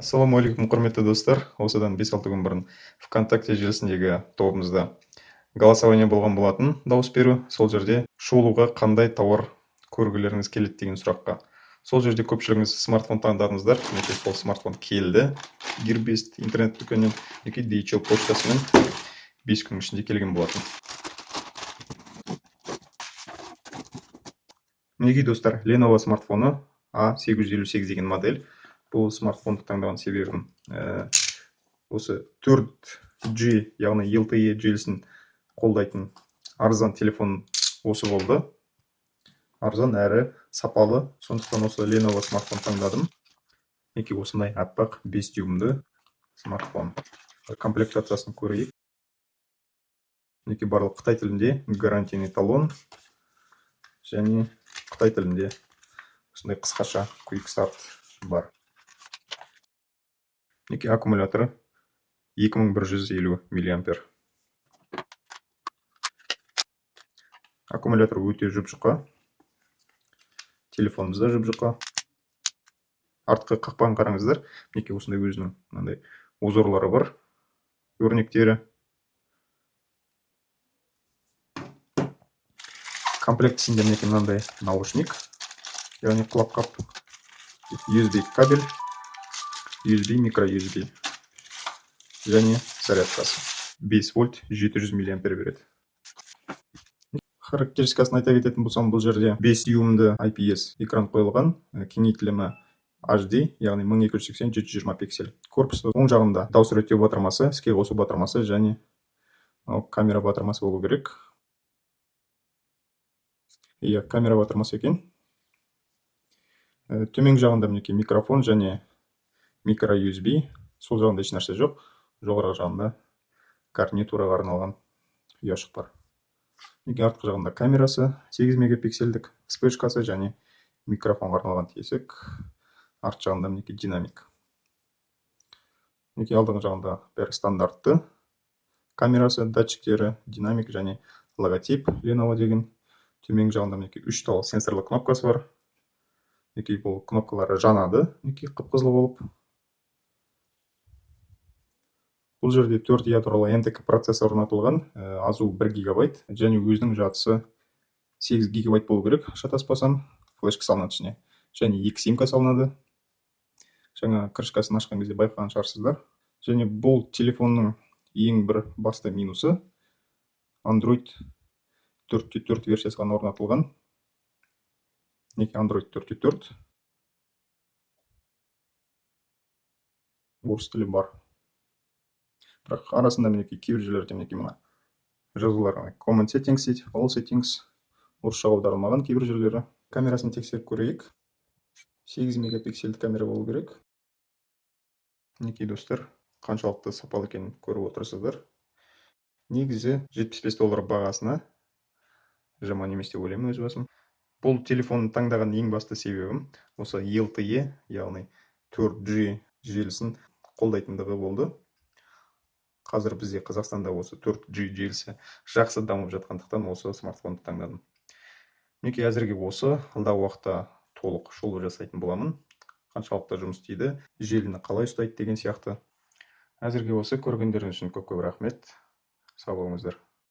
Ассалаумағалейкум, құрметті достар. Осыдан 5-6 күн бұрын ВКонтакте желісіндегі тобымызда голосование болған болатын, дауыс беру. Сол жерде шолуға қандай тауар көргілеріңіз келеді деген сұраққа. Сол жерде көпшілігіңіз смартфон таңдадыңыздар. Мінекей, сол смартфон келді. Gearbest интернет дүкенінен, мінекей, DHL почтасымен 5 күннің ішінде келген болатын. Мінекей, достар, Lenovo смартфоны A858 деген модель. Бұл смартфонды таңдаған себебім осы 4G, яғни LTE желісін қолдайтын арзан телефон осы болды. Арзан әрі сапалы, сондықтан осы Lenovo смартфон таңдадым. Мінекей, осындай аппақ 5 дюймді смартфон. Комплектациясын көрейік. Мінекей, барлық қытай тілінде гарантийный талон және қытай тілінде осындай қысқаша Quick Start бар. Мінекей, аккумуляторы 2150 миллиампер. Аккумулятор өте жұп-жұқа. Телефонымыз да жұп-жұқа. Артқы қақпағын қараңыздар. Мінекей, осындай өзінің мынандай узорлары бар, өрнектері. Комплект ішінде мінекей мынандай наушник, яғни құлаққап, USB кабель, USB, микро USB және зарядкасы. 5 вольт 700 миллиампер береді. Характеристикасын айта кететін болсам, бұл жерде 5 дюймді IPS экран қойылған, кеңейтілімі HD, яғни мың екі жүз сексен жеті жүз жиырма пиксель. Корпусы оң жағында дауыс реттеу батырмасы, іске қосу батырмасы және мынау камера батырмасы болу керек. Иә, камера батырмасы екен. Төменгі жағында мінекей микрофон және микро USB, сол жағында еш нәрсе жоқ. Жоғарғы жағында гарнитураға арналған ұяшық бар. Мінекей, артқы жағында камерасы 8 мегапиксельдік, вспышкасы және микрофонға арналған тесік. Арт жағында мінекей динамик. Мінекей, алдыңғы жағында бәрі стандартты. Камерасы, датчиктері, динамик және логотип Lenovo деген. Төменгі жағында мінекей 3 тал сенсорлы кнопкасы бар. Мінекей, бұл кнопкалары жанады, мінекей, қып-қызыл болып. Бұл жерде 4 ядролы MTK процессор орнатылған, азу 1 гигабайт және өзінің жадысы 8 гигабайт болу керек, шатаспасам, флешка салынады ішіне. Және 2 симка салынады. Жаңа крышкасын ашқан кезде байқаған шығарсыздар. Және бұл телефонның ең бір басты минусы Android төрт те төрт версиясы ғана орнатылған. Мінекей, Android төрт те төрт. Орыс тілі бар. Бірақ арасында мінекей кейбір жерлерде мінекей мына жазулар Common Settings дейді, All Settings орысшаға аударылмаған кейбір жерлері. Камерасын тексеріп көрейік. 8 мегапиксельді камера болу керек. Мінекей, достар, қаншалықты сапалы екенін көріп отырсыздар. Негізі жетпіс бес доллар бағасына жаман емес деп ойлаймын өз басым. Бұл телефонды таңдаған ең басты себебім осы LTE, яғни 4G желісін қолдайтындығы болды. Қазір бізде Қазақстанда осы 4G желісі жақсы дамып жатқандықтан осы смартфонды таңдадым. Мінекей, әзірге осы, алдағы уақытта толық шолу жасайтын боламын. Қаншалықты жұмыс істейді, желіні қалай ұстайды деген сияқты. Әзірге осы, көргендеріңіз үшін көп-көп рахмет. Сау болыңыздар.